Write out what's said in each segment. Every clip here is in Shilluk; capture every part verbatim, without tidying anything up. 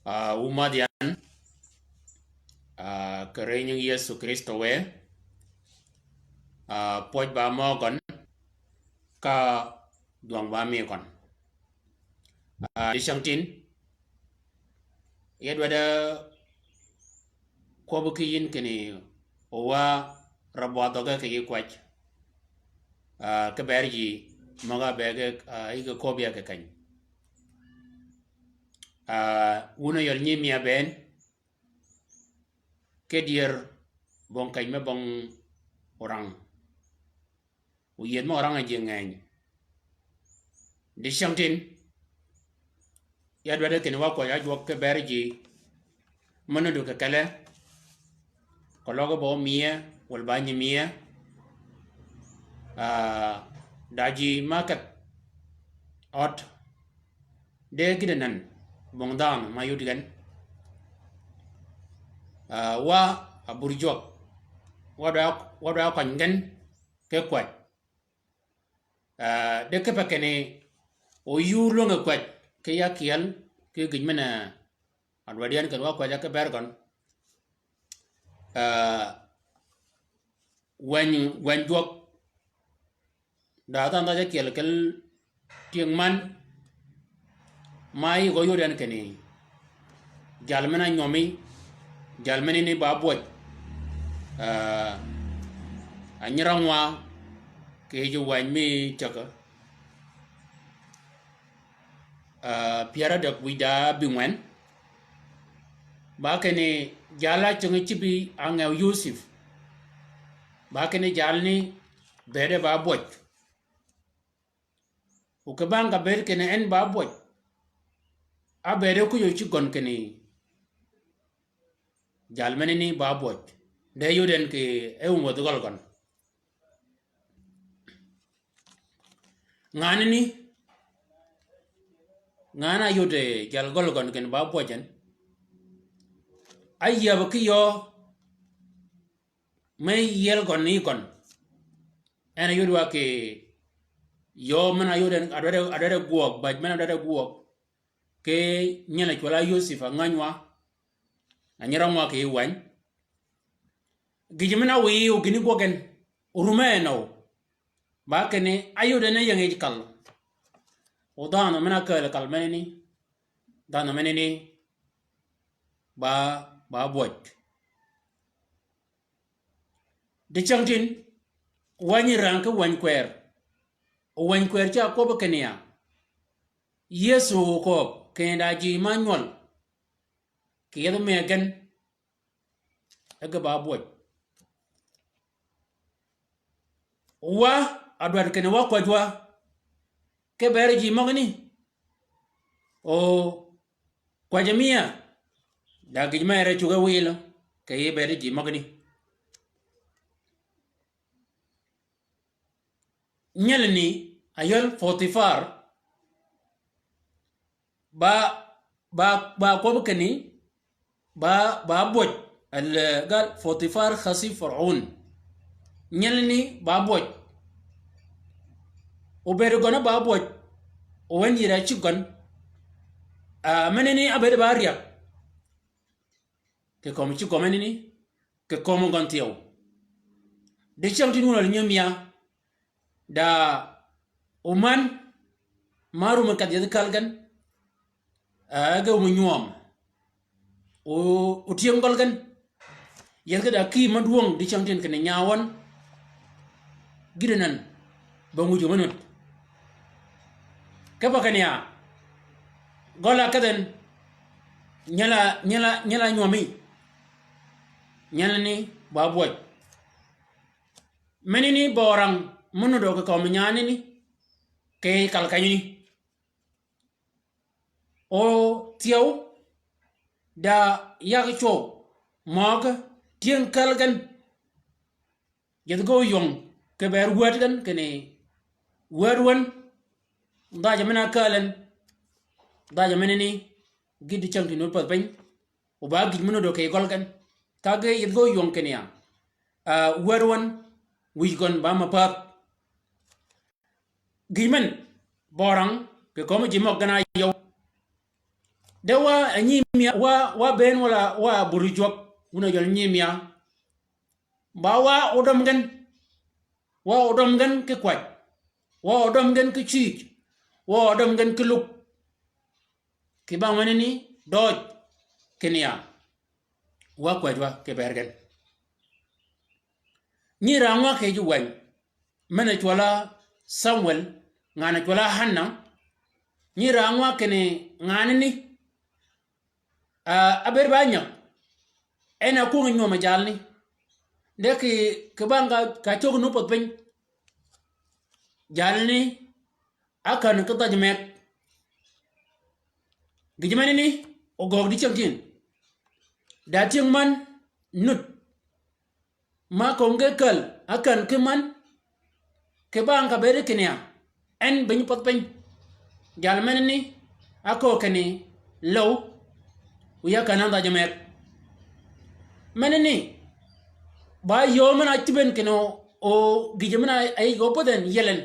Ah, wu madh yan, ah, kì ri nying Yëso Krïstø wë, ah, pwøj ba mø gøn, ka dwøng ba mi gøn. Ah, dicängtïn, ya dwaddi kwøbbi ki yïn kinni owa rab wa dhøgge kì yï kwäj. Ah, ki ber ji møg-a be ge, ah, yï ge köbbi ya kì keny. Ah, wun a yøl nyi mia bënn, ki dyër bong keny me bong orang. Oyiedh me orang a ji ngeny. Dicängtïn, ya dwaddi kinni wa kwäj ajwøk ki ber ji, mø nudd kì kelli, keløg bø mie, wøl ba nyi mie, ah, da ji ma kedh ød, de gïdø nan, bong dhanhø ma yud gen. Ah, wa abur jwøk, wa dwa, wa dwa køny gen, ki kwäj. Ah, de kipe kinni, oyuu lwänge kwäj, ki ya kyel, ki gïj men-a, adwaddi yan kinni wa kwäj a ki ber gøn. Ah, weny, weny jwøk, da dhanhø ja kyel kel tyëng man, ma yï gø yod yan kinni, jal men-a nywømi, jal menani ba bwøj. Ah, anyirangwa, kì yij wany mi cägø. Ah, pyär ádäg wïj da bïngwen. Ba kinni jal-a cinggi cïbi a ngew Yosep. Ba kinni jalni bëëde ba bwøj. O kì bang ka bëëd kinni en ba bwøj. Ábëëde kuj o ci gøn kinni jal menani ba bwøj. De yod en kì e wun wädhi gøl gøn. Nganani, ngan-a yod, eh, jal gøl gøn kinni ba bwøj en. Áyäb ki yöö me yiel gøn ni gøn. En a yod wa kì yöö men-a yod en, adwaddi, adwaddi gwøøg, bäj men-a adwaddi gwøøg. Ki nyel a cwøl-a Yosep a ngänywa. Anyirangwa kì yij wany. Gïj men-a wiy o gïni gwøg en. Orum en o. Ba kinni, áyod en e ying yij kal. O dhanhø men-a kääl kal menani. Dhanhø menani. Ba, ba bwøj. Dicängtïn, wänyi rang ki wäny kwër. O wäny kwër ca kwøbbi kinni ya, Yëso okööb, kinni da ji ma nywøl kì yethi mëë gen, e ge ba bwøj. Wa, adwaddi kinni wa kwäjwa, ki ber ji møgani. O kwäjji mia, da gïj mere cuggi wïlø, kì yij ber ji møgani. Nyelani, ayøl Potifar, ba, ba, ba kwøbbi kinni, ba, ba bwøj, al, gal Potifar khasi Faraun. Nyelani ba bwøj. Obëëd gøn ba bwøj. O wen yïr a cïg gøn. Ah, menani ábëëd ba ryäg. Kì kömi cïg gø menani, kì kömi gøn thyew. Dicängtïn wun a nyi mia, da omän, ma rum en kedh yethi kal gen, ah, ge omi nywøm. O, otyëng gøl gen. Yethi ki da kïï ma dwøng dicängtïn kinni nya wøn. Gïdø nan. Bong wïj o me nudd. Kipe kinni ya, gøl-a kedh en. Nyel-a, nyel-a, nyel-a nywømi. Nyelani ba bwøj. Menani ba orang me nudd o kì kömi nyanani. Kì kal kenyani. O thyew da yag cwøw møgø tyëng käl gen. Yethi gø yong kì ber wäd gen kinni wäd wän. Dhajø men-a käl en. Dhajø menani gïti cängtïn wun pädh piny. O ba gïj me nudd o kì gøl gen. Ka ge yethi gø yong kinni ya, ah, wäd wän wïj gøn ba ma pädh. Gïj men, ba orang, kì kömi ji møg gen a yøw. De wa a nyimïa, wa, wa bënn wala wa bur jwøk, wun a jøl nyimïa. Ba wa odøm gen. Wa odøm gen ki kwäj. Wa odøm gen ki cïj. Wa odøm gen ki lug. Kì bang menani døøj kinni ya. Wa kwäjwa kì bër gen. Nyi rangwa kì ji wäny. Men-a cwøl-a Samuel, ngan-a cwøl-a Hanna. Nyi rangwa kinni nganani. Ah, ábëëd ba nyäg. En a kwöngi nywøm jalni. De kì, kì bang ka, ka cöggi ni opodh piny. Jalni, ákän ki dhaj meg. Gïj menani, ogöög dicängtïn. Da tyëng man, nud. Ma kömi ge käl, ákän ki man, kì bang ka bëëd kinni ya, en biny podh piny. Jal menani, áköög kinni, löw, wiy ákän an dhaj meg. Menani, ba yöö men-a ácïb en kinni o, o gïj men-a yij gø opodh en yiel en.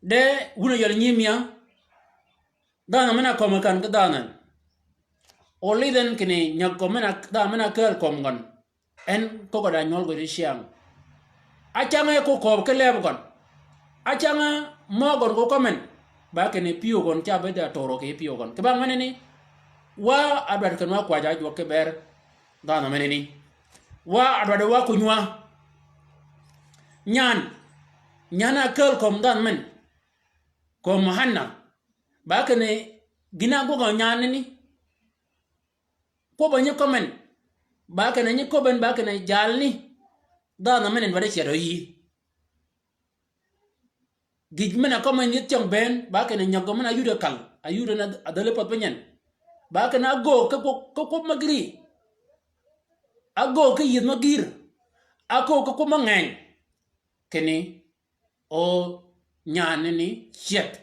De wun a yøl nyimïa, dhanhø men-a kömi kän ki dhanhø en. O lidh en kinni nyäg kömi men-a dhanhø men-a kääl kömi gøn. En kögg-a da nywøl gø dicyäng. Ácäng-a ko kööb ki leeb gøn. Ácäng-a mø gøn ko kømmen. Ba kinni pyëw gøn ca bëëd a toro kì pyëw gøn. Kì bang menani. Wa adwaddi kinni wa kwäjji jwøk ki bër. Dhanhø menani. Wa adwaddi wa kunywa. Nyan. Nyan a kääl kömi dhanhø men. Kömi Hanna. Ba kinni gïn-a ágwøg nyanani. Kwøbb-a nyi kømmen, ba kinni nyi köbben, ba kinni jalni. Dhanhø men-a dwaddi cyädø yï. Gïj men-a kømmen yïth cyäng bënn, ba kinni nyäg men-a áyuddi kal, áyuddi na adhäli podh piny en. Ba kinni ágöög ki kwøb, ki kwøb me gïri. Ágöög ki yïth me gïr. Ágöög ki kwøb me ngeny. Kinni, o nyanani cyädh.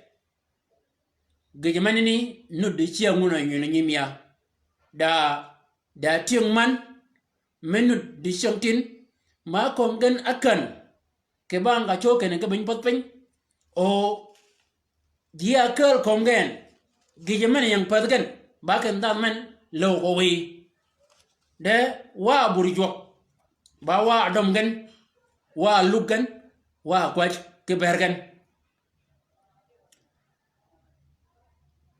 Gïjø menani nud dicyäng wun a nywøl nyimïa. Da, da tyëng man, me nud dicyängtïn, ma kömi gen ákän, kì bang ka cöggi kinni ki biny podh piny. O, ji a kääl kömi gen, gïjø men-a ying pädhi gen, ba kinni dhanhø men, löw ko wiy. De, wa bur jwøk, ba wa døm gen, wa lug gen, wa kwäj ki bër gen.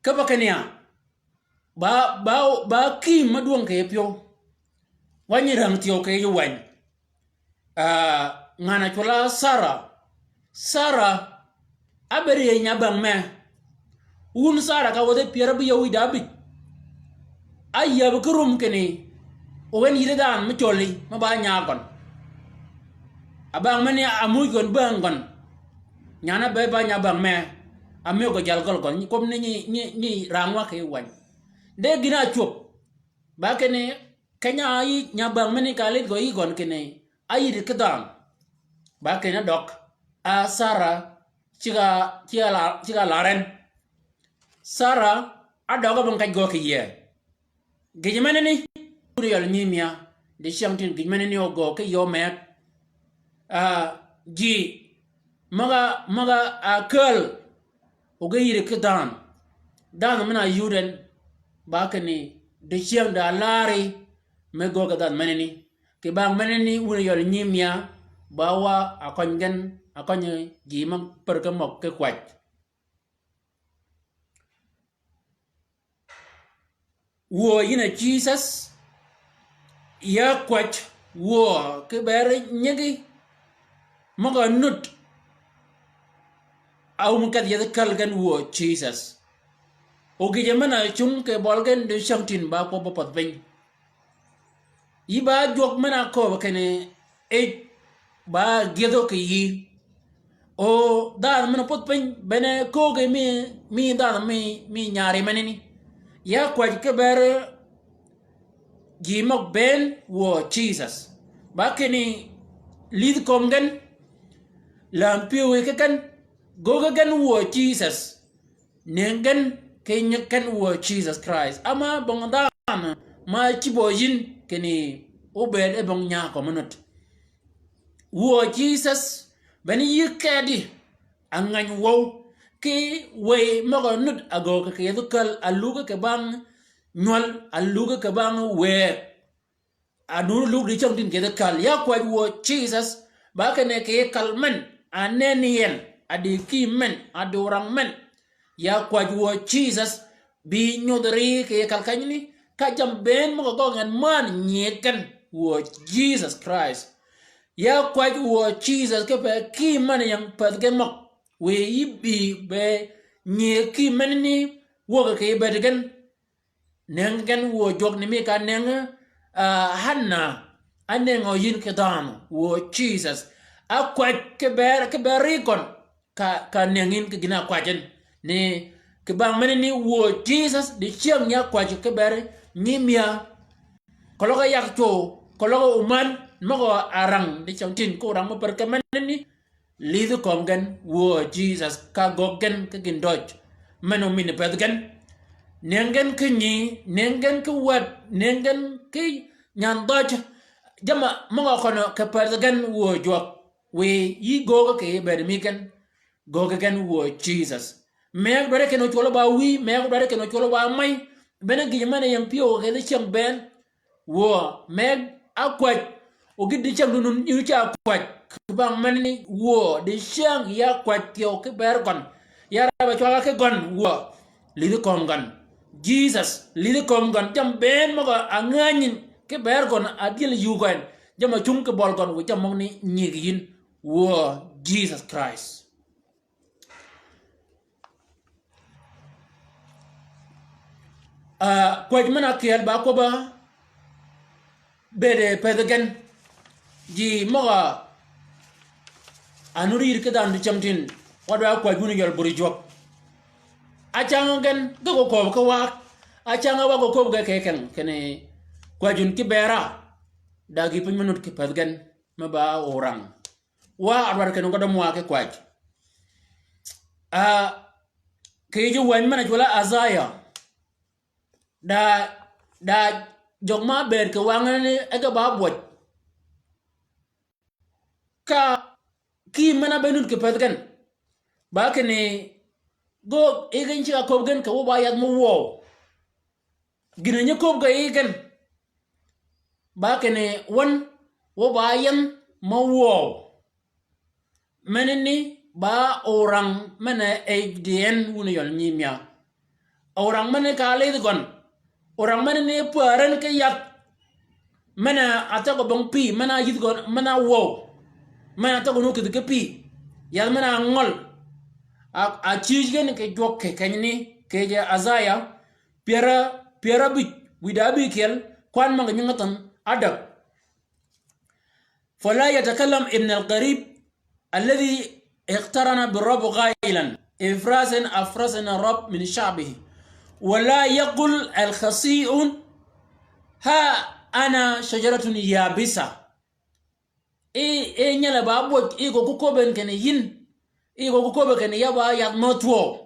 Ka ba kinni ya, ba, ba, ba kïm me dwøng kì yij pyëw. Wa nyi rang thyew kì yij wäny. Ah, ngan-a cwøl-a Sara. Sara, ábëëd yi nya bäng me. Wun Sara ka wäthi pyär ábï yöw wïj da ábïj. Áyäb ki rum kinni, o en yïdhi dhanhø me cwølli, me ba nya gøn. A bang menani ámuuj gøn bäng gøn. Nyan-a be ba nya bäng me. Ámëgø jal gøl gøn. Nyi kwøb ni nyi, nyi, nyi rangwa kì yij wäny. De gïn-a ácwöb. Ba kinni, keny-a yï nya bäng menani ka lidh gø yï gøn kinni, áyïddi ki dhanhø. Ba kinni ádøg. A Sara, ceg-a, ceg-a la-, ceg-a lar en. Sara, ádøg ábøng kej gø kì yie. Gïjø menani, wun a yøl nyimïa, dicyängtïn gïjø menani ogöög ki yöö meg. Ah, ji, møg-a, møg-a, ah, kääl, o ge yïddi ki dhanhø. Dhanhø men-a áyud en, ba kinni, dicyäng da larri, me göög ki dhanhø menani. Kì bang menani wun a yøl nyimïa, ba wa ákøny gen, ákøny ji me pär ki møg ki kwäj. Wuö yïn a Jisas, ya kwäj wuö ki bër nyigi, møg-a nud, a wum kedh yethi käl gen wuö Jisas. O gïjø men-a cung kì bøli gen dicyängtïn ba kwøbbi podh piny. Yï ba jwøk men-a kööb kinni yij ba gyëdhø kì yï. O dhanhø men-a podh piny, bene köögi mi, mi dhanhø mi, mi nyari menani. Ya kwäj ki bër ji møg bënn wuö Jisas. Ba kinni lidh kömi gen, läm pyëwí ki gen, göggi gen wuö Jisas. Nëngi gen ki nyig gen wuö Jisas Krist. Ama bong dhanhø ma cïbø yïn kinni óbëëd e bong nya kömi nud. Wuö Jisas, bene yï kedi, a ngäny wøw, ki wëy møg-a nud a göög kì yeth käl a lug kì bang nywal, a luggi kì bang wëëg. A dun lug di cäng tin kì yij kal. Ya kwäj wuö Jesus, ba kinni kì yij kal men, a nenni yi en, a di kïï men, a di orang men. Ya kwäj wuö Jesus, bi nyudh ri kì yij kal kenyani, ka jammì bënn møg-a gøggi gen männ nyieg gen wuö Jesus Christ. Ya kwäj wuö Jesus kipe kïï men ying pädh gen møg. Wiy yï bï be nyieg kïï menani wäg kì bëëd gen. Nëngi gen wuö jwøk ni mi ka nëngi, ah, Hanna, ánëngø yïn ki dhanhø, wuö Jesus. Ákwäj ki bëër, ki bëër ri gøn, ka, ka nëngi yïn ki gïn-a ákwäj en. Ni, kì bang menani wuö Jesus, dicyäng nyi ákwäj ki bëër nyiimïa. Keløg yag cwøw, keløg omän, møg-a rang, dicyäng tin, ko rang mø pär ki menani, Lidhi kömi gen wuö Jesus ka göggi gen ki gïndøj. Men-a ómïni pädhi gen. Nëngi gen ki nyï, nëngi gen ki wäd, nëngi gen ki nyandhøj. Jamm-a møg-a køn-a ki pädhi gen wuö jwøk. Wiy yï göggi kì bëëd mi gen. Göggi gen wuö Jesus. Mëgg dwaddi kinni ócwøl ba wïy, mëgg dwaddi kinni ócwøl ba mäy. Bene gïjø men-a ying pyëw kì yij cyäng bënn. Wuö, mëgg ákwäj, o gïn dicyäng dun yïn ca kwäj, kì bang menani wuö, dicyäng ya kwäj thyew ki bëër gøn, ya rabbi cwag-a ki gøn, wuö, lidhi kömi gøn. Jesus, lidhi kömi gøn, jammì bënn møg-a ngänyi yïn, ki bëër gøn, a dyël yuu gøn, jamm-a cungi ki bøl gøn, wiy jammì møgani nyïg yïn, wuö, Jesus Christ. Ah, kwäj men-a ákyel ba kwøbb-a bëëde pädhi gen. Ji møg-a nudd yïr ki dhanhø dicyäng tin, wa dwaddi kwäj wun yøl buri jwøk. Ácäng gen, ge ko kööb ki wa, ácäng wa ko kööb ge kì keng, kinni kwäj wun ki bëër-a, da gïï piny me nudd ki pädhi gen, me ba orang. Wa a dwaddi kinni gø døm wa ki kwäj. Ah, kì yij wäny men-a cwøl-a Isaiah. Da, da jøg ma bëëd kì wang ni e ge ba bwøj. Ka kïï men-a be nudd kì pädhi gen. Ba kinni gø yï gen ceg-a köbbi gen kì wø ba yadh mø wøw. Gïn-a nyi köbbi ge yï gen. Ba kinni wøn, wø ba yadh mø wøw. Menani ba orang men-a ej di en wun yøl nyiimïa. Orang men-a ka lidh gøn. Orang menani päär en ki yadh. Men-a thägø bong pï, men-a yïdh gøn, men-a wøw. Men-a thägø nu kïdhi ki pï. Yadh men-a ngøl. A, a cïj gen kì jwøk kì kenyani, kì yij Isaiah. Pyär, pyär abïj, wïdá abïkyel, kwan møg-a nyingi thønh, ádäg. فلا يتكلم ابن الغريب الذي اقترن بالرب قائلا: افرسا أفرسنا الرب من شعبه. ولا يقل الخصيء: ها أنا شجرة يابسة. I, i nyelø ba bwøj, i gø ku köbben kinni yïn. I gø ku köbben kinni ya ba yadh mø thwöö.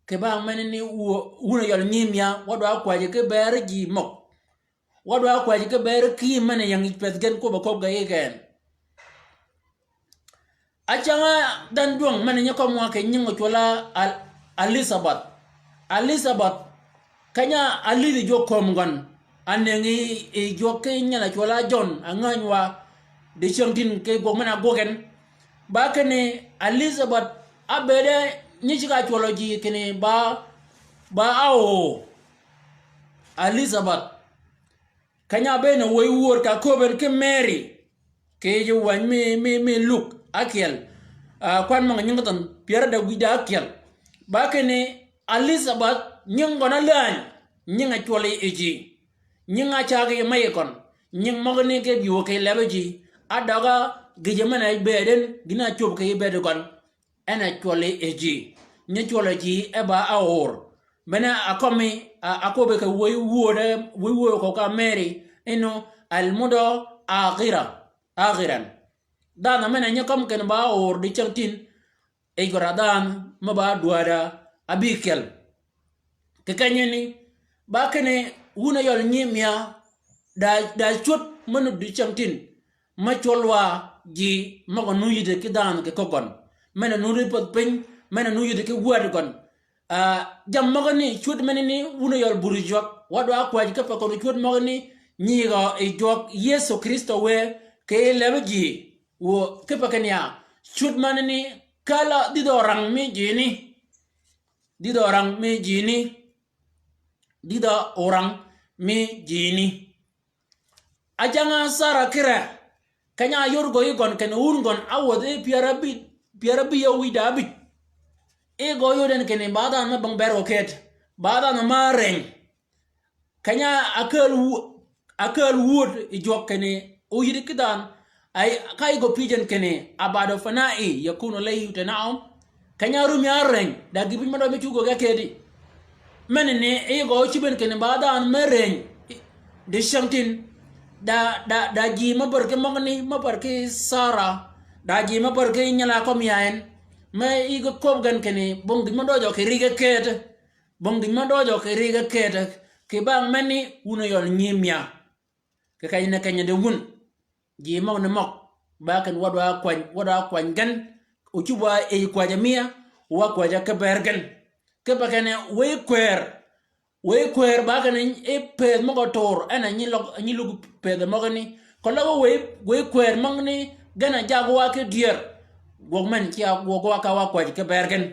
Kì bang menani wu-, wun a yøl nyiimïa, wa dwa kwäjji ki bëër ji møg. Wa dwa kwäjji ki bëër kïï men-a ying yij pädhi gen ko ba köbbi ge yï gen. Acäng-a dhanhø dwøng men-a nyi kømmi wa kì nying ocwøl-a Al-, Elizabeth. Elizabeth, keny-a álïdhi jwøk kömi gøn. Ánëngi yi jwøk ki nyel-a cwøl-a Jøn, a ngäny wa, dicängtïn ki gwøg men-a gwøg en. Ba kinni Elizabeth, ábëëde nyi ceg-a cwøllø ji kinni ba, ba áöö. Elizabeth. Keny-a ábëën wëy wöör ka köbben ki Mary. Kì yij wäny mi, mi, mi Luk, ákyel. Ah, kwan møg-a nyingi thønh, pyär ádäg wïdá ákyel. Ba kinni Elizabeth, nying gøn áläny, nying-a cwølli yi ji. Nying-a caggi yi mäyyi gøn, nying møgani ge bï wø kì lebbi ji. Ádøg-a gïjø men-a bëëd en, gïn-a cwöb kì yij bëëd gøn. En a cwølli yi ji. Nyi cwøllø ji e ba áöör. Bene a kømmi, a, a köbbi kì wëy wööde, wëy wööde ko ka Mary, innu, al mudda akhira, akhiran. Dhanhø men-a nyi kømmi kinni ba áöör dicängtïn, yij gø ra dhanhø me ba dwäda abïkyel. Kì kenyani, ba kinni wun a yøl nyiimïa, da, da cwöd me nudd dicängtïn, me cwøl wa ji møg-a nu yïddi ki dhanhø kì köggi gøn. Men-a nu ri pädh piny, men-a nu yïddi ki wäd gøn. Ah, jammì møgani cwöd menani wun a yøl bur jwøk, wa dwa kwäj kipe kod cwöd møgani nyigø yi jwøk Yëso Krïstø wë, kì yij lebi ji, wø kipe kinni ya, cwöd menani kälø dhïdhø orang mi jini. Dhïdhø orang mi jini. Dhïdhø orang mi jini. Ácäng-a Sara kire, keny-a áyod gø yi gøn kinni wun gøn áwädhi pyär ábïj, pyär ábïj yøw wïj da ábïj. I gø yod en kinni ba dhanhø me bong ber gø ked, ba dhanhø me árëny. Keny-a ákääl wu-, ákääl wud yi jwøk kinni óyïddi ki dhanhø, ay, ka yï gø pïj en kinni, aba'da fana'i yakunu alayhi tana'um. Keny-a árumi árëny, da gï pïj mø døøj me cuggi gø ge kedi. Menani, yï gø ócïb en kinni ba dhanhø me rëny, dicängtïn, da, da, da ji me bär ki møgani, me bär ki Sara, da ji me bär ki nyel-a kømmi ya en, me yï ge köbbi gen kinni, bong gïn mø døøjø kì ri ge ked. Bong gïn mø døøjø kì ri ge ked, kì bang menni wun a yøl nyimïa. Kì keny-a keny-a di wun. Ji møgani møg. Ba kinni wa dwa kwany, wa dwa kwany gen. Ócïb wa yij kwäjji mi ya, wa kwäjji ki ber gen. Kipe kinni wëy kwër. Wëy kwër ba kinni yi pëëdh møg-a tør, en a nyi løg, nyi lug pëëdh møgani. Keløg wëy, wëy kwër møgani, gen a jaggi wa ki dyër. Gwøg men ci a gwøg wa ka wa kwäjji ki ber gen.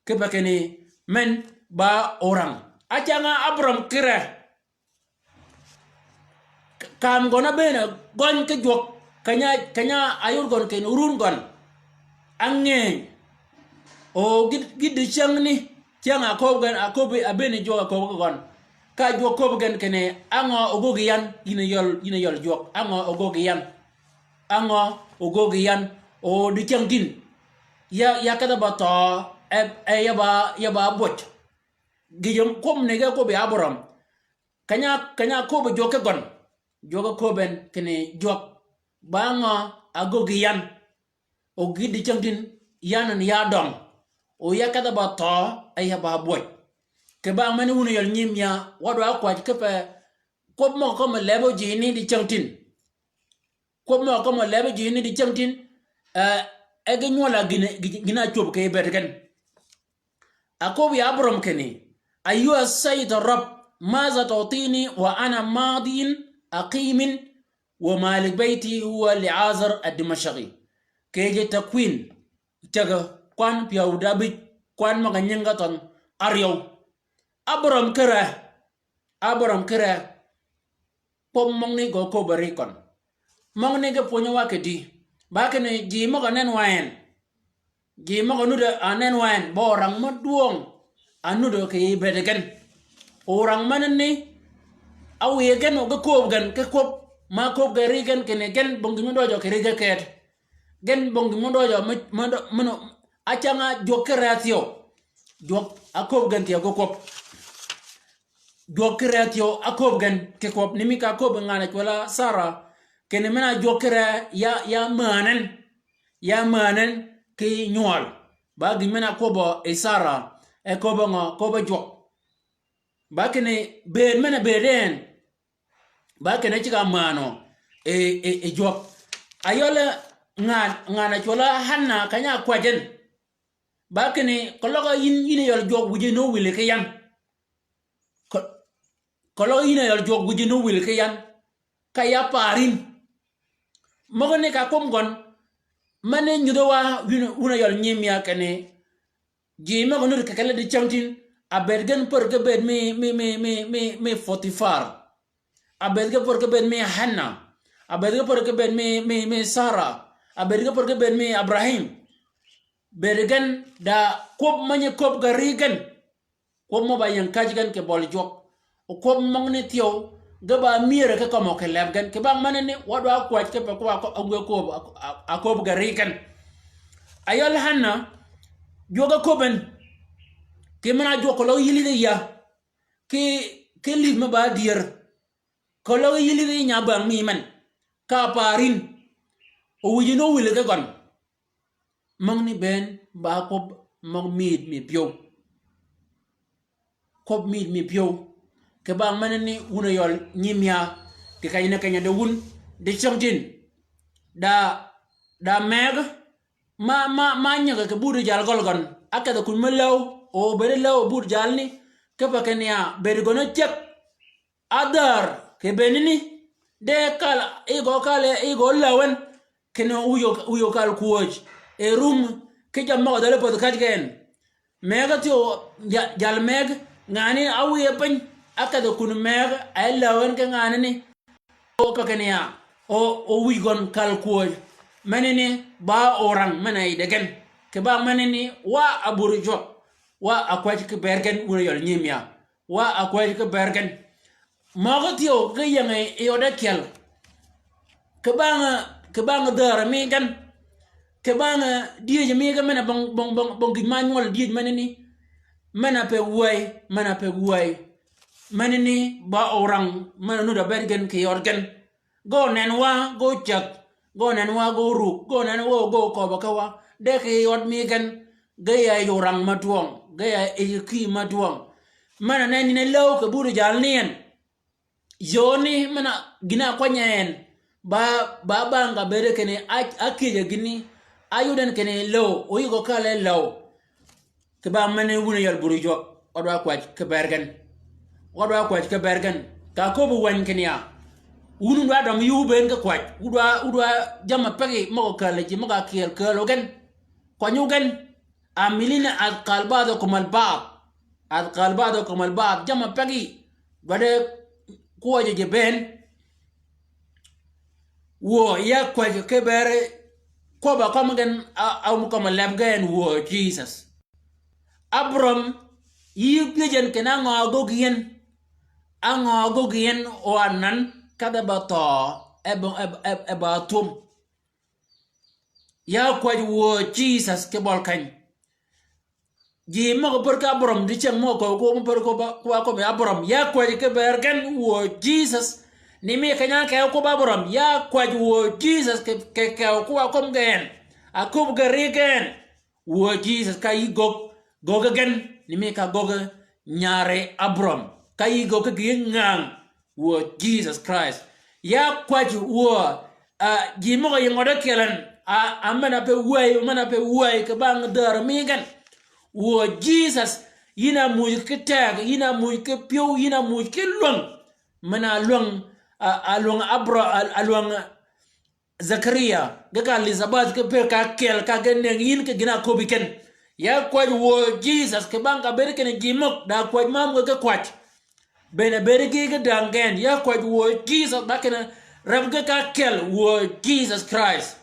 Kipe kinni men ba orang. Ácäng-a Abraham kire. Kaam gøn ábëën gøny ki jwøk, keny-a, keny-a áyod gøn kinni orun gøn. Ángëny. O gï, gï dicängni, cäng-a áköbbi gen, áköbbi, ábëën jwøk áköbbi gøn. Ka jwøk köbbi gen kinni, á ngø ogöggi yan, yïn a yøl, yïn a yøl jwøk, á ngø ogöggi yan. Á ngø ogöggi yan, o dicängtïn. Ya, ya kedh-a ba thøø, e, e ya ba, ya ba bwøj. Gïjø kwøb ni ge köbbi Abraham. Keny-a, keny-a köbbi jwøk ki gøn. Jwøk áköbbi en kinni jwøk. Ba ngø agöggi yan. O gï dicängtïn yan en ya døng. O ya kedh-a ba thøø, e ya ba bwøj. Kì bang menni wun a yøl nyimïa, wa dwa kwäj kipe, kwøb møg-a kømmi lebi ji ni dicängtïn. Kwøb møg-a kømmi lebi ji ni dicängtïn, eh, e ge nywøl-a gïn, gïn, gïn-a ácwöb kì bëëd gen. Áköbbi Abraham kinni, ayyuha sayyid ar-Rabb, madha tu'tini wa ana madin aqimin wa malik bayti huwa Li'azar ad-Dimashqi. Kì yij Takwin, cägø, kwan pyäw da ábïj, kwan møg-a nyingi ge thønh áryew. Abraham kire, Abraham kire, kwøb møgani gø köbbi ri køn. Møgani ge pwönyi wa kì di. Ba kinni ji møg-a nen wa en. Ji møg-a nudd-a nen wa en. Ba orang mø dwøng. A nudd-a kì bëëd gen. Orang menani. Áwiy gen o ge köbbi gen ki kwøb. Ma köbbi ge ri gen kinni gen bong gïn mø døøjø kì ri ge ked. Gen bong gïn mø døøjø mø, mø dø, mø nø, ácäng-a jwøk kire thyew. Jwøk áköbbi gen thyew ki kwøb. Jwøk kire thyew áköbbi gen ki kwøb. Ni mi ka köbbi ngan-a cwøl-a Sara. Kinni men-a jwøk kire ya, ya määnen. Ya määnen ki nywøl. Ba gïn men-a kwøbbø yi Sara. E köbbi ngø, köbbi jwøk. Ba kinni bëëd men-a bëëd en. Ba kinni ceg-a mänø, e, e, e jwøk. Ayøl ngan, ngan-a cwøl-a Hanna keny-a ákwäj en. Ba kinni keløg yïn, yïn a yøl jwøk wïji ni ówil ki yan. Ke-, keløg yïn a yøl jwøk wïji ni ówil ki yan. Ka ya paar yïn. Møgani ka kwøb gøn. Mani nyudhø wa wun, wun a yøl nyimïa kinni. Ji møg-a nudd kì kelli dicängtïn, a bëëd gen pär ge bëëd mi, mi, mi, mi, mi, mi Potifar. A bëëd ge pär ge bëëd mi Hanna. A bëëd ge pär ge bëëd mi, mi, mi Sara. A bëëd ge pär ge bëëd mi Abrahim. Bëëd gen da kwøb mø nyi köbbi ge ri gen. Kwøb mø ba ying käj gen kì bøli jwøk. O kwøb møgani thyew, ge ba myër ki kømmi kì leb gen. Kì bang menani, wa dwa kwäj kipe kwøb a, a, a, a köbbi ge ri gen. Ayøl Hanna, jwøk áköbbi en. Kì men-a jwøk keløg yïlli di ya. Kì, kì lïdh me ba dyër. Keløg yïlli di nya bang mi men. Ka paar yïn. O wïji ni ówil ki gøn. Møgani bënn ba kwøb møg mïïd mi pyëw. Kwøb mïïd mi pyëw. Kì bang menani wun a yøl nyimïa, kì keny-a keny-a di wun, dicängtïn. Da, da mëgg, ma, ma, ma nyigø kì buti jal gøl gøn. Ákedh kun me läw, o bëëd läw but jalni, kipe kinni ya bëëd gøn-a ceg. Adhar kì bënni ni, de kal, i gø kal, i gø läw en, kinni wïj o, wïj o kal kwöj, e rum, ki jammì møg-a dhäli pädhi käj gen. Mëgg-a thyew, ja-, jal mëgg, ngan-a wiye piny, ákedh kun mëgg, e läw en ki ngan-a ni. O pe kinni ya, o, o wïj gøn kal kwöj. Menani ba orang men-a yij gen. Kì bang menani wa abur jwøk. Wa akwäj ki bër gen wun yøl nyim ya. Wa akwäj ki bër gen. Møg-a thyew ki ying yi yod ákyel. Kì bang, kì bang dhäär mi gen. Kì bang dyëj mi gen men-a bong, bong, bong, bong gïn ma nywøl dyëj menani. Men-a pe wäy, men-a pe wäy. Menani ba orang, men-a nudd-a bëëd gen kì yod gen. Ge onen wa, ge ocädh, ge onen wa, ge orug, ge onen wa, ge oköbbi ki wa. De kì yod mi gen, ge ya yij orang mø twøng, ge ya yij kïï mø twøng. Men-a nenni ni läw kì buti jalni en. Yööni men-a gïn-a ákwany en. Ba, ba bang ka bëëde kinni á, ákyëjji gïni. Áyod en kinni läw, o yï gø kal e läw. Kì bang menani wun yøl buri jwøk, wa dwa kwäj ki bër gen. Wa dwa kwäj ki bër gen. Ka áköbbi wäny kinni ya. Wun dwa døm yï wun bënn ki kwäj. Wu dwa, wu dwa jammì pegi møg-a källi ji møg-a kyel kälø gen. Kwany wu gen. Amilina athqal ba'dhukum al ba'd. Athqal ba'dhukum al ba'd. Jammì pegi. Dwaddi kwøjji ji bënn. Wuö, ya kwäj ki bër kwøbb-a kømmi gen a, a wum kømmi leb gen wuö Jisøs. Abraham, yï pyëj en kinni á ngø ágöggi en, á ngø ágöggi en o anan, kedh e ba thøø, e ba, e, e, e ba thwöm. Ya kwäj wuö Jisøs ki bøl keny. Ji møg-a pär ki Abraham, dicyäng møg-a köög kwøb, mø pär kwøb, kwøb-a kømmi Abraham. Ya kwäj ki bër gen wuö Jisøs. Ni mi keny-a ákew kwøb Abraham. Ya kwäj wuö Jisøs ki, ki kew kwøb-a kømmi gen. Aköbbi gï ri gen. Wuö Jisøs ka yï göggi, göggi gen. Ni mi ka göggi nyari Abraham. Ka yï göggi ki gï ngäng. Wuö Jisøs Krist. Ya kwäj wuö, a, ji møg-a ying ød ákyel en, a, a men-a pe wäy, men-a pe wäy, kì bang dhäär mi gen. Wuö Jisøs, yïn a muuj ki teg, yïn a muuj ki pyëw, yïn a muuj ki lwäng. Men-a lwäng, a, a lwäng Abra-, a, a lwäng Zakaria, ge ka Elizabeth ki per ka ákyel ka ge nëngi yïn ki gïn-a áköbbi ken. Ya kwäj wuö Jisøs kì bang ka bëëd kinni ji møg da kwäj ma ámugø ki kwäj. Bënn bëëd gï ki däng gen. Ya kwäj wuö Jisøs da kinni reb gï ka ákyel wuö Jisøs Krist.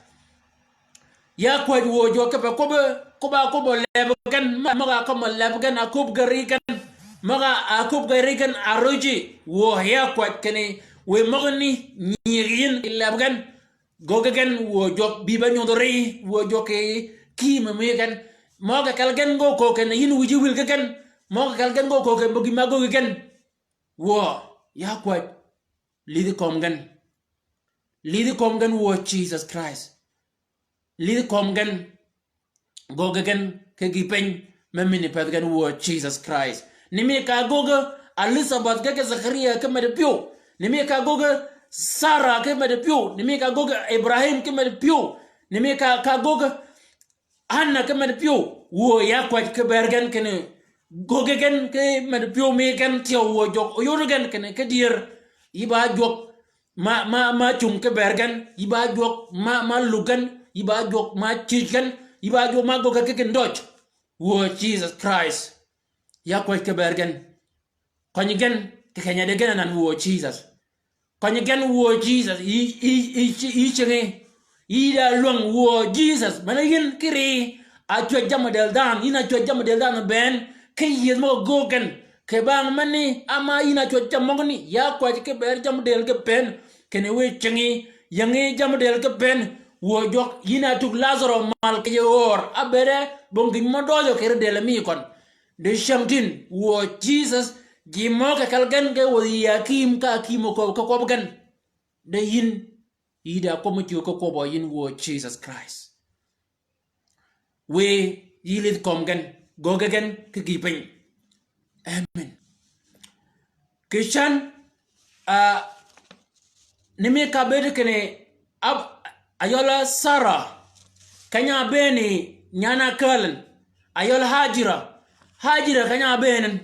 Ya kwäj wuö jwøk kipe kwøbbi, kwøbb-a kwøbbi leb gen, møg-a kømmi leb gen, aköbbi gï ri gen. Møg-a aköbbi gï ri gen, arøji. Wuö ya kwäj kinni, wiy møgani nyïg yïn kì leb gen. Göggi gen wuö jwøk bï ba nyodh ri, wuö jwøk kì kïïmø mi gen. Mø kì kel gen gø köög kinni yïn wïji wïl ki gen. Mø kì kel gen gø köög kinni bø gï ma göggi gen. Wuö, ya kwäj. Lidhi kömi gen. Lidhi kömi gen wuö Jisøs Krist. Lidhi kömi gen. Göggi gen ki gï piny, me mini pëthi gen wuö Jisøs Krist. Ni mi ka göggi Elizabeth ge ki Zakaria ki medi pyëw. Ni mi ka göggi Sara ki medi pyëw. Ni mi ka göggi Ibrahim ki medi pyëw. Ni mi ka, ka göggi Anna ki medi pyëw. Wuö ya kwäj ki bër gen kinni göggi gen ki medi pyëw mi gen thyew wuö jwøk. Oyod gen kinni ki dyër. Yï ba jwøk ma, ma, ma cung ki bër gen, yï ba jwøk ma, ma lug gen, yï ba jwøk ma cïj gen, yï ba jwøk ma göggi ki gïndøj. Wuö Jisøs Krist. Ya kwäj ki bër gen. Kønyi gen, kì keny-a di gen anan wuö Jisøs. Kønyi gen wuö Jisøs, yï, yï, yï, yï cingí. Yï da lwäng wuö Jisøs. Men-a yïn ki ri, a cwäj jammì dël dhanhø, yïn a cwäj jammì dël dhanhø bënn, ki yïëdh møg-a göög gen. Kì bang menni, ama yïn a cwäj jammì møgani, ya kwäj ki bër jammì dël ki bënn, kinni wiy cingí, yingi jammì dël ki bënn, wuö jwøk, yïn a tug Lazaro mal kì yij ör, ábëëde, bong gïn mø døjø kì ri dël mi køn. Di cyängtïn, wuö Jisøs, ji mø kì kel gen ge wäthi yï akïïm ka akïïm oköbbi ki kwøbbi gen. Di yïn, yï da kwøb mø cwög ki kwøbbø yïn wuö Jisøs Krist. Wiy yï lidh kömi gen, göggi gen ki gï piny. Amen. Kì cän, a, ni mi ka bëëd kinni, ab-, ayøl Sara, keny-a bëëni nyan-a kääl en, ayøl Hajira, Hajira keny-a ábëën en.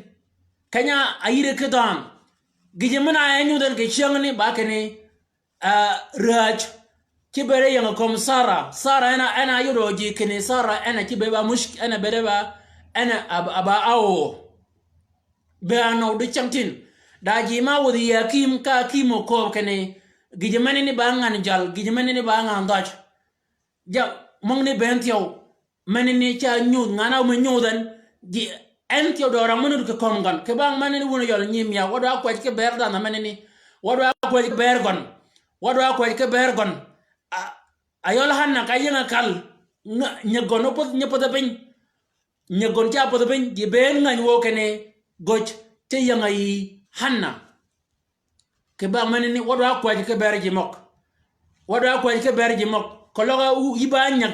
Keny-a áyïre ki dhanh. Gïjø men-a e nyudh en kì cyängni ba kinni, ah, rääj. Cï bëëd e ying kömi Sara. Sara en a, en a áyodø ji kinni Sara en a cï bëëd ba mushk-, en a bëëd ba, en a, a, a ba áöö. Bëën-a dicyängtïn. Da ji ma wädhi yï akïïm ka akïïm okööb kinni, gïjø menani ba ngan jal, gïjø menani ba ngan dhaj. Ja, møgani bënn thyew. Menani ca nyudh, ngan-a áwumi nyudh en. Ji, en thyew døøra men nudd kì kömi gøn. Kì bang menani wun yøl nyimïa, wa dwa kwäj ki bëër dhanhø menani. Wa dwa kwäj ki bëër gøn. Wa dwa kwäj ki bëër gøn. A, ayøl Hanna ka ying-a kal. Nga, nyi gøn ópodh, nyi podhe piny. Nyi gøn ca podhe piny, ji bënn ngäny wøw kinni göj cï ying-a yï Hanna. Kì bang menani, wa dwa kwäj ki bëër ji møg. Wa dwa kwäj ki bëër ji møg. Keløg a u-, yï ba nyäg,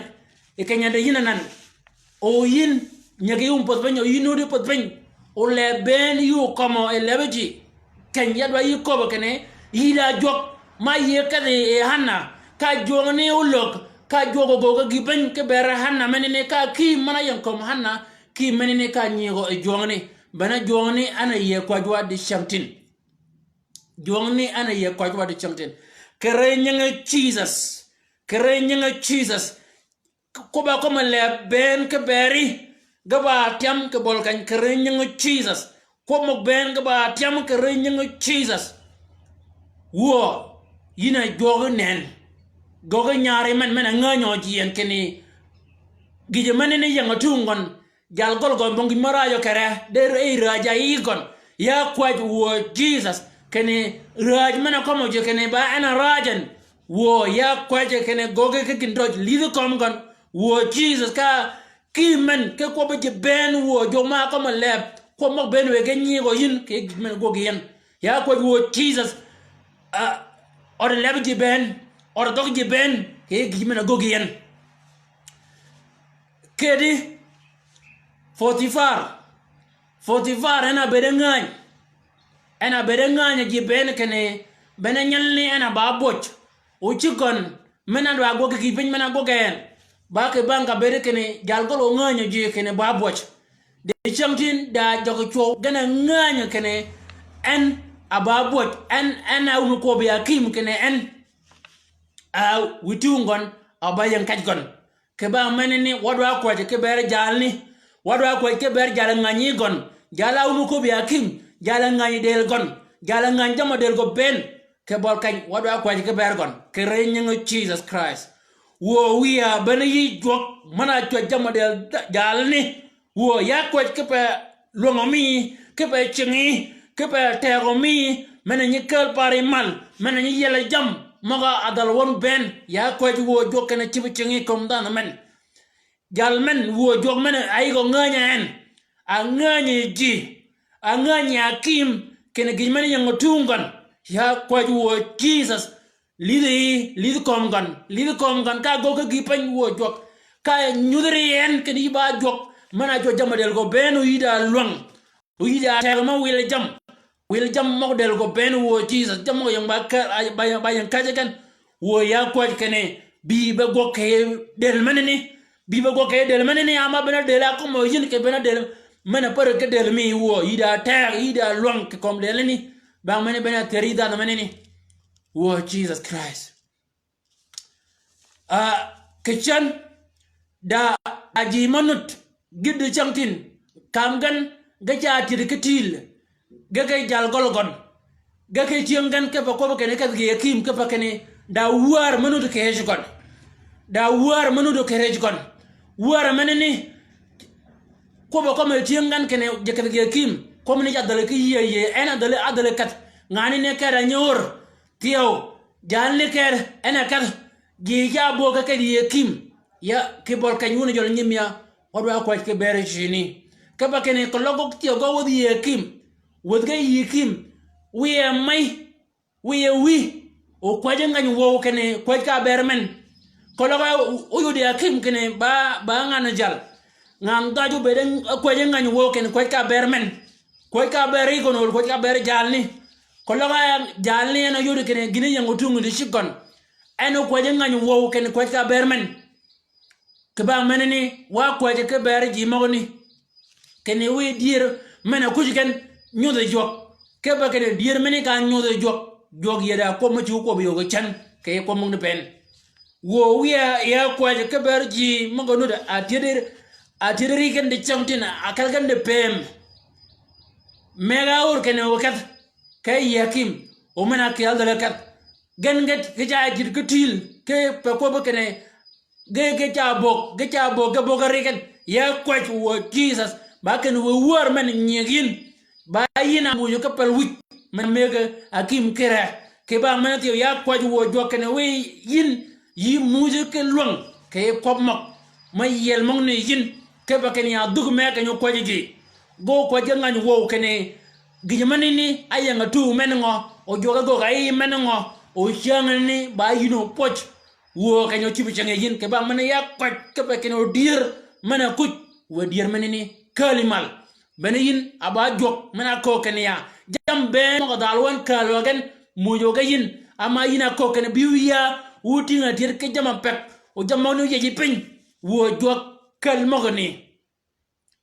yi keny-a di yïn anan. O yïn, nyäg yï wum podhe piny, o yïn nudd yï podhe piny. O lëëb bënn yï okömi yi lëëb ji. Keny ya dwa yï köbbi kinni, yï da jwøk, ma yï kedhi yi Hanna, ka jwøngni ólög, ka jwøk ogöggi gï piny ki bëër Hanna menani, ka akïïm men-a ying kömi Hanna, akïïm menani ka nyïgø yi jwøngni. Bene jwøngni en a yïe kwäjwa dicyängtïn. Jwøngni en a yïe kwäjwa dicyängtïn. Kì ri nyingi Jisøs. Kì ri nyingi Jisøs. Kwøbb-a kømmi lëëb bënn ki bëri, ge ba tyam kì bøli keny kì ri nyingi Jisøs. Kwøbb møg bënn ge ba tyam kì ri nyingi Jisøs. Wuö, yïn a jwøk nen. Göggi nyari men, men-a ngänyø ji en kinni. Gïjø menani ying-a tung gøn. Jal gøl gøn bong gïn me rajø kere, de ey rääj-a yï gøn. Ya kwäj wuö Jisøs, kinni rääj men-a kømmi ji kinni ba en a rajø en. Wuö, ya kwäjji kinni göggi ki gïn døj, lïdhi kömi gøn. Wuö Jisøs ka ki men, ki kwøbbi ji bënn, wuö, jwøk ma kømmi lëëb, kwøb møg bënn wë ge nyïgø yïn, kì yij men-a göggi yi en. Ya kwäj wuö Jisøs, ah, ød lëëb ji bënn, ød dhøg ji bënn, kì yij men-a göggi yi en. Kedi, Potifar. Potifar en a bëëde ngäny. En a bëëde ngäny ji bënn kinni, bene nyelni en a ba bwøj. O cïg gøn, men-a dwa gwøg gï piny men-a gwøg en. Ba kì bang ka bëëde kinni, jal gøl o ngänyø ji kinni ba bwøj. Dicyängtïn da jøggi cwøw, gen a ngänyø kinni, en a ba bwøj, en, en a wumi kwøbbi akïïm kinni en. A wïtung gøn, a ba ying kej gøn. Kì bang menani, wa dwa kwäjji ki bëër jalni. Wa dwa kwäjji ki bëër jal ngänyi gøn. Jal a wumi köbbi akïïm. Jal ngänyi dël gøn. Jal ngänyi jammì dël gø bënn. Kì bøli keny, wa dwa kwäjji ki bëër gøn. Kì ri nyingi Jisøs Krist. Wuö wiya bene yï jwøk, men-a cwäj jammì dël jalni. Wuö ya kwäj kipe lwängø mi, kipe cingi, kipe tegø mi, men-a nyi käl pari mal, men-a nyi yiel jammì møg-a dhal wøn bënn, ya kwäj wuö jwøk kinni cïb cingi kömi dhanhø men. Jal men, wuö jwøk men, a yï gø ngänyi en. A ngänyi ji, a ngänyi akïïm, kinni gïj men ying-a tung gøn, ya kwäj wuö Jisøs, lïdhi, lïdhi kömi gøn, lïdhi kömi gøn, ka göggi gï piny wuö jwøk. Ka nyudhi ri en kinni yï ba jwøk, men-a jwøk jammì dël gø bënn o yï da lwäng. O yï da tegø me wil jammì. Wil jammì møg dël gø bënn wuö Jisøs, jammì møg ying ba ke-, a, ba, ba ying kej gen. Wuö ya kwäj kinni, bï be gwøg kì dël menani. Bï be gwøg kì dël menani, ama bene dël a kømmi yïn kì bene dël. Men-a pär ki dël mi wuö, yï da tegø, yï da lwäng kì kömi dël ni. Bang meni bene a thëri dhanhø menani. Wuö Jisøs Krist. Ah, kì cen, da, da ji me nud, gïti cängtïn, kam gen, ge ca tyëdi ki tïl, ge ki jal gøl gøn, ge ki tyëng gen kipe kwøbbi kinni kedhi gï akïïm kipe kinni, da wär me nud kì yij gøn. Da wär me nud kì yij gøn. Wär menani, kwøbbi kømmi tyëng gen kinni, ji kedhi gï akïïm, kwøbbi ni ji adhali ki yïëy yïëy, en adhali, adhali kedh, ngan ni ked a nyi ör, Thyew, jalni kër, en a kedh, ji ca bwög ke kedhi yi akïïm. Ya, kì bøl keny wun jøl nyimïa, wa dwa kwäj ki bëër cini. Kipe kinni keløg gø thyew gø wädhi yi akïïm. Wädhi ge yi akïïm. Wiye mey, wiye wïy. O kwäjji ngäny wøw kinni kwäj ka bëër men. Keløg a oyodi akïïm kinni ba, ba ngan jal. Ngan dhaj obëëd kwäjji ngäny wøw kinni kwäj ka bëër men. Kwäj ka bëër yi gøn ol, kwäj ka bëër jalni. Keløg a jalni en oyodi kinni gïn ying otungi di cigøn. En okwäjji ngäny wøw kinni kwäj ka bëër men. Kì bang menani, wa kwäjji ki bëër ji møgani. Kinni wiy dyër men-a kuj gen nyodhi jwøk. Kipe kinni dyër meni ka nyodhi jwøk. Jwøk yie da kwøb me cuggi kwøb yöggi cen. Kì yij kwøb møgani pen. Wuö wiya ya kwäjji ki ber ji møg-a nudd a tyëddi, a tyëddi ri gen di cängtïn, a kel gen di pëëm. Mëgg-a ör kinni o kedh, ke yï akïm, o men-a kyel dhäl-a kedh. Gen ge, ge ca jïd ki tïl, kipe kwøbbi kinni, ge, ge ca bögg, ge ca bögg, ge bögg ri gen. Ya kwäjji wuö Jisøs, ba kinni wiy wär men nyieg yïn. Ba yïn a muuj ki pel wïj, men mëggi akïm kire. Kì bang men-a thyew ya kwäjji wuö jwøk kinni wiy yïn, yï muuj ki lwäng, kì yij kwøb møg. Me yiel møgani yïn, kipe kinni ya dhuk me keny-a kwäjji ji. Ge okwäjji ge ngäny wøw kinni, gïjø menani, áyäng-a tüü men ngø, o jwøk-a gögg-a yi men ngø, o cyängani, ba yïn opwøj. Wuö keny-a ocïb ceng yi yïn, kì bang men-a ya kwäjji kipe kinni o dyër men-a kuj, wiy dyër menani, kääli mal. Bene yïn a ba jwøk men-a köög kinni ya. Jammì bënn møg-a dhal wøn kääl wa gen, muuj wa ge yïn, ama yïn a köög kinni bï wiya, wu tïng-a tyëd ki jamm-a pek, o jammì møgani óyiej yi piny, wuö jwøk kääl møgani.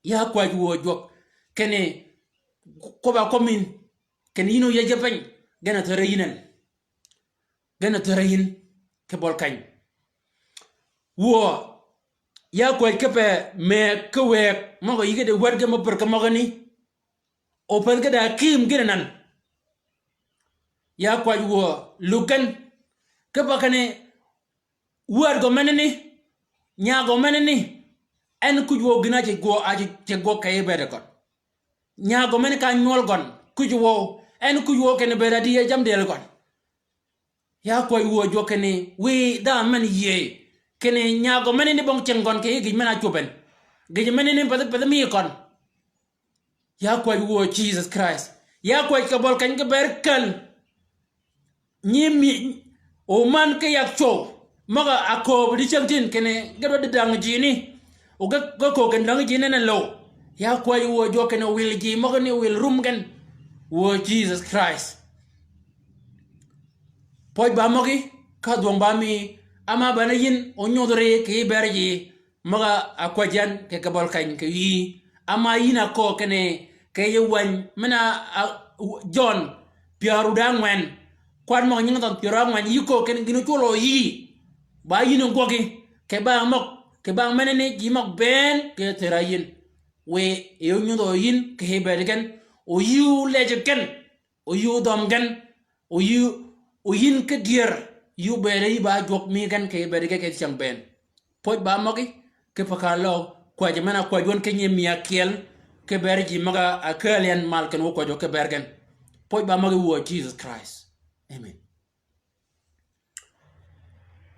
Ya kwäjji wuö jwøk, kinni kwøbb-a kwøb min, kinni yïn óyiej yi piny, gen a thäre yïn en. Gen a thäre yïn, ki bøl keny. Wuö, ya kwäjji kipe mëgg ki wëgg, møg-a yï ge di wäd ge me pär ki møgani. O pädh ge da akïm gïn anan. Ya kwäjji wuö, lug gen. Kipe kinni, wäd gø menani, nya gø menani, en kuj wøw gïn-a ce gwø, a ce, ce gwøg kì yij bëëd gøn. Nya gø men ka nywøl gøn, kuj wøw, en kuj wøw kinni bëëd a di ya jammì dël gøn. Ya kwäjji wuö jwøk kinni, wiy dhanhø men yïëy. Kinni nya gø menani bong ceng gøn kì yij gïj men-a cwöb en. Gïjø menani pädhi, pädhi mi gøn. Ya kwäjji wuö Jisøs Krist. Ya kwäjji kì bøl keny ki ber käl. Nyi mi, o man ki yag cwøw. Møg-a kööb di cängtïn kinni, ge dwaddi däng jini. O ge, ge köög kinni däng jini en a löw. Ya kwäjji wuö jwøk kinni wil ji møgani wil rum gen. Wuö Jisøs Krist. Pwøj ba møgí, ka dhwøng ba mi, ama bene yïn, o nyodh ri kì yij ber ji, møg-a kwäjji yan kì kebøl keny kì yïí. Ama yïn a köög kinni, kì yij wäny, men-a, a, Jøn, pyär ádängwen, kwan møg-a nyingi dhøg pyär ángwen, yï köög kinni gïn ócwøl yïí. Ba yïn ógwøgí, kì bang møg, kì bang menani, ji møg bënn, kì thära yïn. Wiy, e ónyudhø yïn, kì yij bëëd gen, o yï ólejji gen. O yï ódhøm gen, o yï, o yïn ki dyër, yï óbëëd yï ba jwøk mi gen kì bëëd ge kì cäng bënn. Pwøj ba møgí, kipe ka løøg, kwäjji men-a kwäjji wøn ki nyiim mia kyel, ki ber ji møg-a kääl yan mal ken wø kwäjjø ki ber gen. Pwøj ba møgí wuö Jisøs Krist. Amen.